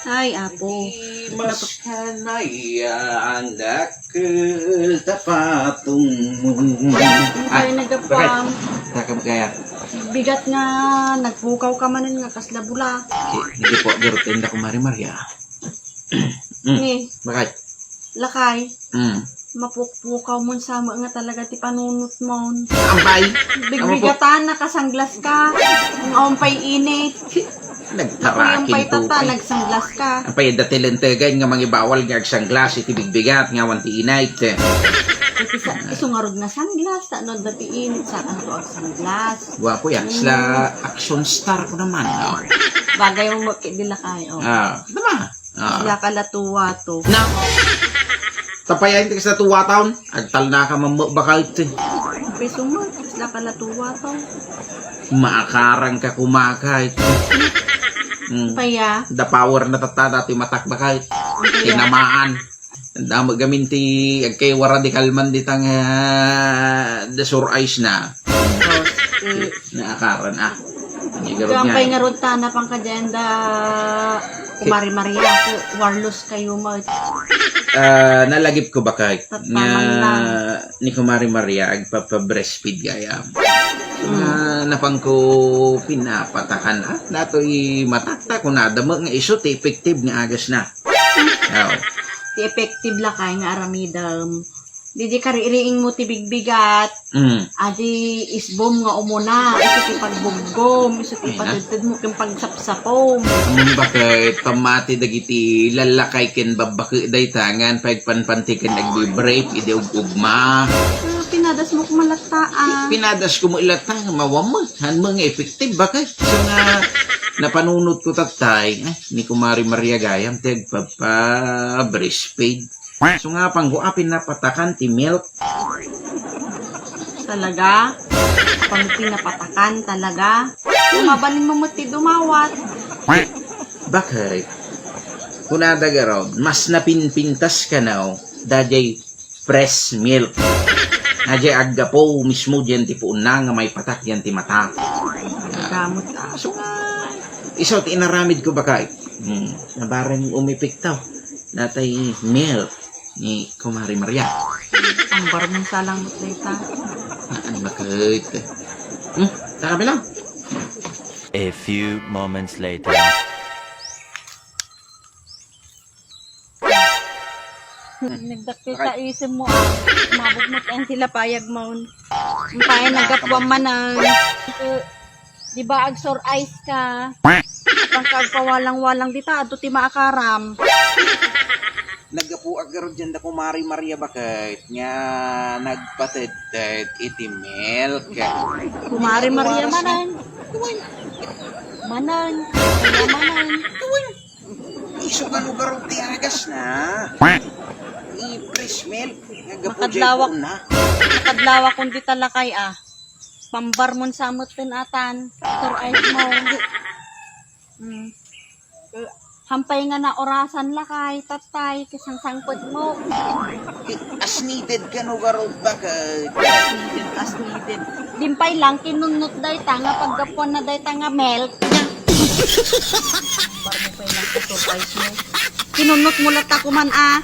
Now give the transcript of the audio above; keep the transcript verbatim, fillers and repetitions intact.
Ay, apo. Mas kanaya ang dakkel ta patungmo. Ay, nagapam. Takam kaya. Bigat nga nagpukaw ka manen nga kasla bula. Di, di po, garot inda ko Mari Maria. Mm. Ni. Bakit? Lakay. Mm. Mapukpukaw mon sama nga talaga ti panunot mon. Ampay. Bigbigatan, nakasanglas ka. Ang awan pay init. Nagtarakin pay tata, nagsanglas ka. Ampay, dati lentegan nga mangibawal nga agsanglas iti bigbigat nga awan ti init. Iti sa, isu ngarud nga sanglas, ta no dati init, sa kanto agsanglas. Guwapo yan. Mm. Sila action star ko naman. Oh. Bagay mo mo, di lakay, oh. Ah, tama. Ah. Siya kalatuwa to. Na. Tapayan ti kasatuwa taon. Agtalna ka mammo bakal ti. Piso mo, siya kalatuwa to. Maakarang ka kumakay. Hmm. Paya. The power na tatta dati matak bakal. Paya. Tinamaan. Damo gamin ti agkay wara di kalman ditang, ah, the sore eyes na. Oh, eh. Naakaran, ah. Diyan pay ngarud ta, napangkadyan da Kumari Maria, Warlos kayo mo. Ah, nalagip ko bakay nga ni Kumari Maria, agpapa-breastfeed gayam. Nga napang ko pinapatakan, ah, datoy matakta ko nadama nga iso ti effective nga agas na. Oh. Ti effective lakay nga aramidem. Didi kaririing mo ti bigbigat. Mm. Adi isbom nga umuna, isu ti pagbugom, isu ti patedted mo ken pagsapsapom. Mm, bakit pamati dagiti lalakay ken babbake dayta ngan pagpanpanti ken agbibrake idi ug-ugma. Ah, pinadas mo kumalatta, ah. Pinadas ko mo ilatta nga mawammet. Han mo nga effective, bakit? So nga, napanunot ko tatay, eh, ni Kumari Maria gayam, ti agpapa-breastfeed. So nga, pangguapin na patakan ti milk. Talaga? Pang pinapatakan talaga? Mabalin mo mo ti dumawat. Bakit? Kunada garod, mas napinpintas ka na, oh. Dajay fresh milk. Nga di aggapu mismo diyan ti puonna nga maipatak diyan ti mata. Gamot, ah. So nga, isu ti inaramid ko bakay. Hmm, nabarang umipiktaw. Natay milk ni Kumari Maria. Ang barmong salang mo, Tita. Ano bakit? Hmm, takabi lang. A few moments later. Nagdakkel ta isem mo, ah. Umabot mo ti sila payag mo. Ang payag naggapuan manen. Di ba, agsor eyes ka? Ang kagpawalang-walang dita, adto ti maakaram. Naggapuak garud diyan da Kumari Maria bakit nga nagpatedted iti milk. Kumari Maria manen. Manen. Maria manen. Isu nga lugar ti agas na. I-fresh milk. Makadlawak. Makadlawak kundi talakay, ah. Pambar mon sa met ten atan. Sir eyes mo. Hmm. Hampay nga naorasan lakay, tatay, kasangsangpet mo. As needed ka no garod bakit? As needed, as needed. Dimpay lang, kinunnot dayta nga paggapuan na dayta nga milk. Para mo pa lang surprise mo. Kinunnot mo lang ta kuman, ah.